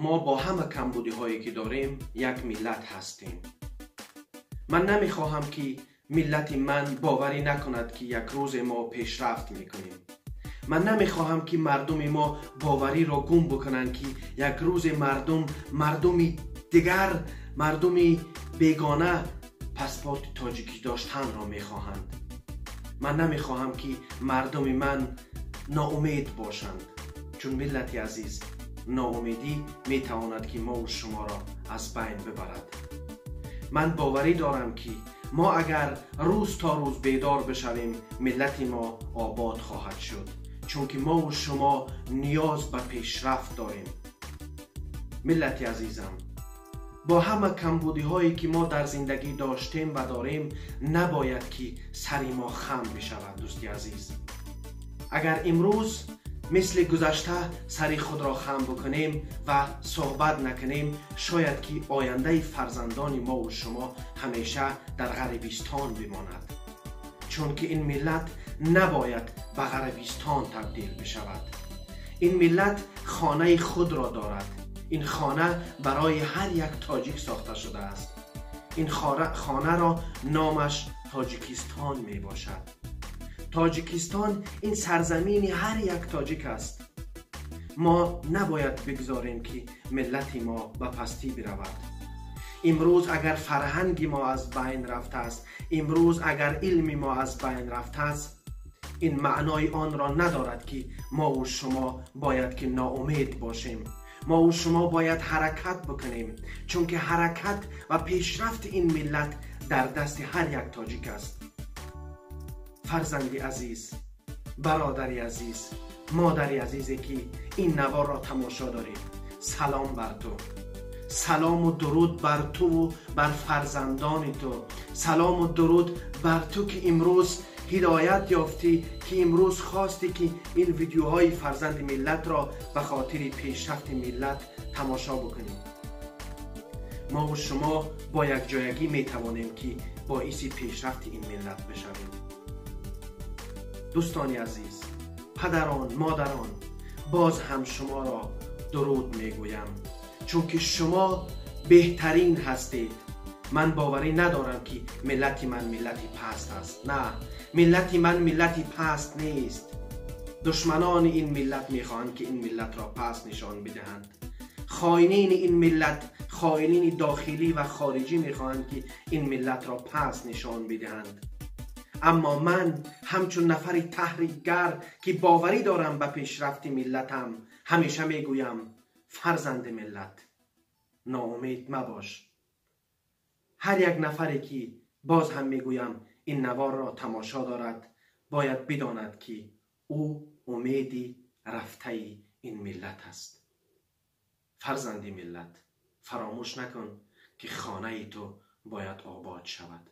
Мо бо ҳама камбудиҳое ки дорем, як миллат ҳастем. Ман намехоҳам, ки миллати ман боварӣ накунад, ки як рӯзе мо пешрафт мекунем. Ман намехоҳам, ки мардуми мо бовариро гум бикунанд, ки як рӯзе мардуми дигар, мардуми бегона паспорти тоҷикӣ доштанро мехоҳанд. Ман намехоҳам, ки мардуми ман ноумед бошанд, чун, миллати азиз, ноумедӣ метавонад, ки мову шуморо аз байн бибарад. Ман боварӣ дорам, ки мо агар рӯз то рӯз бедор бишавем, миллати мо обод хоҳад шуд, чунки мову шумо ниёз ба пешрафт дорем. Миллати азизам, бо ҳама камбудиҳое ки мо дар зиндагӣ доштем ва дорем, набояд ки сари мо хам бишавад. Дӯсти азиз, агар имрӯз мисли гузашта сари худро хам бикунем ва суҳбат накунем, шояд ки ояндаи фарзандони мову шумо ҳамеша дар ғарибистон бимонад, чунки ин миллат набояд ба ғарибистон табдил бишавад. Ин миллат хонаи худро дорад. Ин хона барои ҳар як тоҷик сохта шудааст. Ин хонаро номаш Тоҷикистон мебошад. Тоҷикистон ин сарзамини ҳар як тоҷик аст. Мо набояд бигзорем, ки миллати мо ба пастӣ биравад. Имрӯз агар фарҳанги мо аз байн рафтааст, имрӯз агар илми мо аз байн рафтааст, ин маънои онро надорад, ки мову шумо бояд ки ноумед бошем. Мову шумо бояд ҳаракат бикунем, чунки ҳаракат ва пешрафти ин миллат дар дасти ҳар як тоҷик аст. Фарзанди азиз, бародари азиз, модари азизе, ки ин наворро тамошо доред, салом бар ту, салому дуруд бар туву бар фарзандони ту, салому дуруд бар ту, ки имрӯз ҳидоят ёфтӣ, ки имрӯз хостӣ, ки ин видеоҳои фарзанди миллатро ба хотири пешрафти миллат тамошо бикунӣ. Мову шумо бо якҷоягӣ метавонем, ки боиси пешрафти ин миллат бишавем. Дӯстони азиз, падарон, модарон, боз ҳам шуморо дуруд мегӯям, чунки шумо беҳтарин ҳастед. Ман боварӣ надорам, ки миллати ман миллати паст аст. На, миллати ман миллати паст нест. Душманони ин миллат мехоҳанд, ки ин миллатро паст нишон бидиҳанд. Хоинини ин миллат, хоинини дохилӣ ва хориҷӣ мехоҳанд, ки ин миллатро паст нишон бидиҳанд. Аммо ман ҳамчун нафари таҳрикгар, ки боварӣ дорам ба пешрафти миллатам, ҳамеша мегӯям: фарзанди миллат, ноумед мабош. Ҳар як нафаре ки, боз ҳам мегӯям, ин наворро тамошо дорад, бояд бидонад, ки ӯ умеди рафтаи ин миллат аст. Фарзанди миллат, фаромӯш накун, ки хонаи ту бояд обод шавад.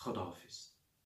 Худоҳофиз.